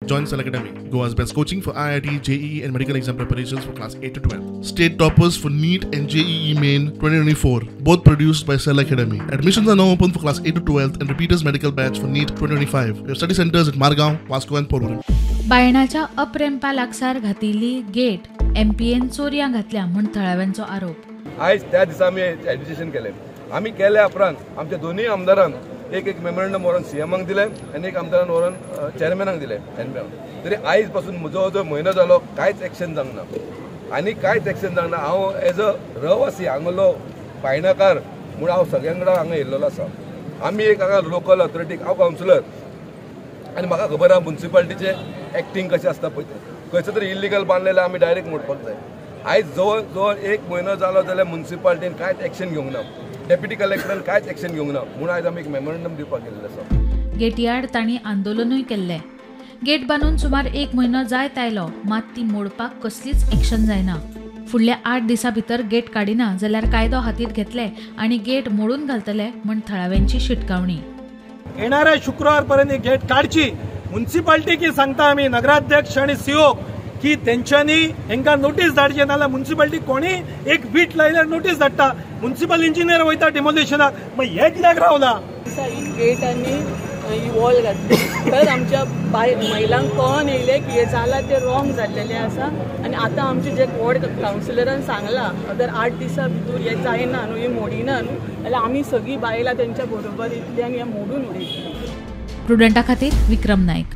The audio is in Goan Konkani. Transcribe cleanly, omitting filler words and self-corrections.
Join Cell Academy, Goa's best coaching for IIT, JEE and medical exam preparations for class 8 to 12. State toppers for NEET and JEE Main 2024, both produced by Cell Academy. Admissions are now open for class 8 to 12 and repeaters medical batch for NEET 2025. We have study centers at Margao, Vasco and Porvorim. बायणाच्या अप रॅम्पा लागसार घातिल्ली गेट एमपीएन चोरयां घातल्या म्हूण थळाव्यांचो आरोप. आयज त्या दिसा आमी एज्युकेशन केलें. आमी केल्या उपरांत आमच्या दोनूय आमदारान एक एक मेमोरंडम व्हरून सीएमाक दिलें आनी एक आमदारान व्हरून चेअरमॅनाक दिलें. तरी आयज पासून जवळ जवळ म्हयनो जालो कांयच एक्शन जावंक ना आनी कांयच एक्शन जावंक ना. हांव एज अ रवासी हांगलो बायणाकार म्हूण हांव सगळ्यां कडेन हांगा येयल्लो आसा. आमी एक हांगा लोकल ऑथॉरिटीक हांव कावन्सिलर आनी म्हाका खबर आहा मुन्सिपालिटीचें एक्टींग कशें आसता पळय तें. खंयचो तरी इलिगल बांदलें आमी डायरेक्ट मोडपाक जाय. आयज जवळ जवळ एक म्हयनो जालो जाल्यार मुन्सिपालिटीन कांयच एक्शन घेवंक ना, डेप्युटी कलेक्टरान कांयच एक्शन घेवंक ना म्हूण आयज आमी एक मेमोरंडम दिवपाक गेल्लें आसा. गेटीआड तांणी आंदोलनूय केल्लें. गेट बांदून सुमार एक म्हयनो जायत आयलो, मात ती मोडपाक कसलीच एक्शन जायना. फुडल्या 8 दिसां भितर गेट काडिना जाल्यार कायदो हातींत घेतले आनी गेट मोडून घालतले म्हूण थळाव्यांची शिटकावणी. येणाऱ्या शुक्रवारपर्यंत ही गेट काडची. मुन्सिपालिटीकी सांगता आमी नगराध्यक्ष आनी सीओ की तेंच्यांनी हेंकां नोटीस धाडची, नाजाल्यार मुन्सिपालिटी कोणी एक वीट लायल्यार नोटीस धाडटा, मुन्सिपल इंजिनियर वयता डिमोलिशनाक, मग हे कित्याक रावला? ही गेट आनी ही वॉल घातली तर आमच्या बाय महिलांक कळोन येयलें की हें जालां तें रॉंग जाल्लेलें आसा. आनी आतां आमचे जे वॉर्ड कावन्सिलरान सांगलां अदर 8 दिसां भितर हें जायना न्हू, हें मोडिना न्हू, जाल्यार आमी सगळीं बायलां तेंच्या बरोबर येतलीं आनी हें मोडून उडयतलीं. प्रुडंटा खातीर विक्रम नायक.